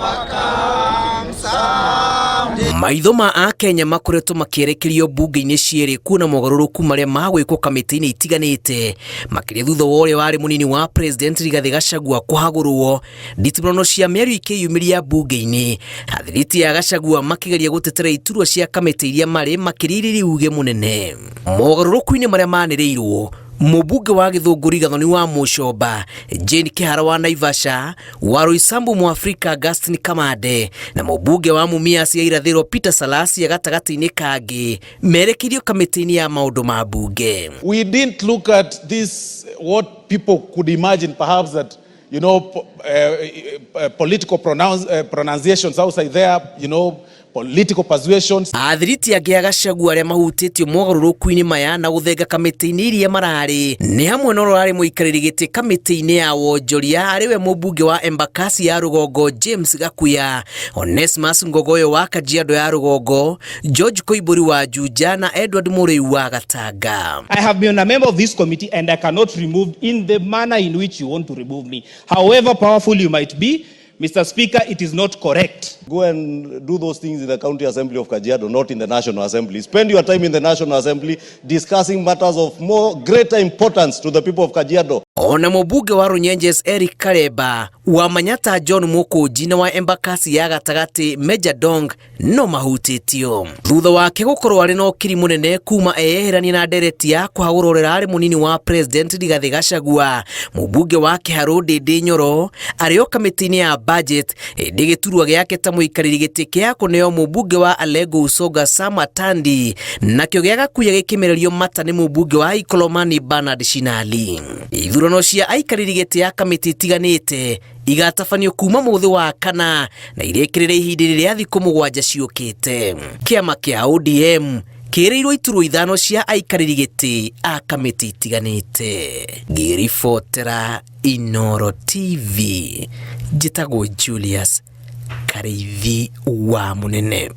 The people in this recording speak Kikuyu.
overcome someday. Maitho ma Akenya makoretwo makĩerekerio mbunge-inĩ cierĩ kuona mogarũrũku marĩa magwĩkwo kamĩtĩ-inĩ itiganĩte, makĩria thutha wa ũrĩa warĩ mũnini wa President Rigathĩ Gachagua kũhagũrwo. Nditimũrano cia mĩario ikĩyumĩria mbunge-inĩ, athiriti a Gachagua makĩgeria gũtetera iturwa cia kamĩtĩ iria marĩ makĩria irĩ uge mũnene. Mogarũrũku-inĩ marĩa manĩrĩirwo, mũmbunge wa Gĩthũngũri Gathoni wa Mũcomba, Jane Kĩhara wa Naivasha, wa Roysambu Mũafrika Augustine Kamande na mũmbunge wa Mumias ya Irathĩro Peter Salasya gatagatĩ-inĩ kangĩ merekeirio kamĩtĩ-inĩ ya maũndũ ma mbunge. We didn't look at this, what people could imagine perhaps that, political pronunciations outside there, political persuasions. Athiriti angĩ a Gachagua arĩa mahutĩtio mogarũrũku-inĩ maya na gũthenga kamĩtĩ-inĩ iria mararĩ nĩ hamwe na ũrĩa ũrarĩ mũikarĩri gĩtĩ kamĩtĩ-inĩ ya wonjoria arĩ we mũmbunge wa Embakasi ya Rũgongo James Gakuya, Onesmus Ngogoyo wa Kajiado ya Rũgongo, George Koimburi wa Juja na Edward Mũrĩu wa Gatanga. I have been a member of this committee and I cannot remove in the manner in which you want to remove me. However powerful you might be, Mr. Speaker, it is not correct. Go and do those things in the County Assembly of Kajiado, not in the National Assembly. Spend your time in the National Assembly discussing matters of more greater importance to the people of Kajiado. Ona mũmbunge wa Runyenjes Eric Karemba, wa Manyata John Mũkũnji na wa Embakasi ya gatagatĩ Major Dong no mahutĩtio. Thutha wake gũkorwo arĩ na ũkiri mũnene kuma eyeheranie na ndereti ya kũhagũrwo ũrĩa arĩ mũnini wa President Rigathĩ Gachagua, mũmbunge wa Kĩharũ Ndĩndĩ Nyoro arĩ o kamĩtĩ-inĩ ya budget, hĩndĩ gĩturwa gĩake ta mũikarĩri gĩtĩ kĩa kũneo mũmbunge wa Alego Usonga Sam Atandi, nakĩo gĩa Gakuya gĩkĩmererio mata nĩ mũmbunge wa Ikolomani Bernard Shinali. Ithurano cia aikarĩri gĩtĩ ya kamĩtĩ itiganĩte igatabanio kuma mũthĩ wa kana na irĩkĩrĩre ihinda rĩrĩa thikũ 7 ciũkĩte. Kĩama kĩa ODM kĩrĩirwo iturwa 5 cia aikarĩri gĩtĩ a kamĩtĩ itiganĩte. Ngĩribotera Inooro TV, njĩtagwo Julius Karĩithi wa Mũnene.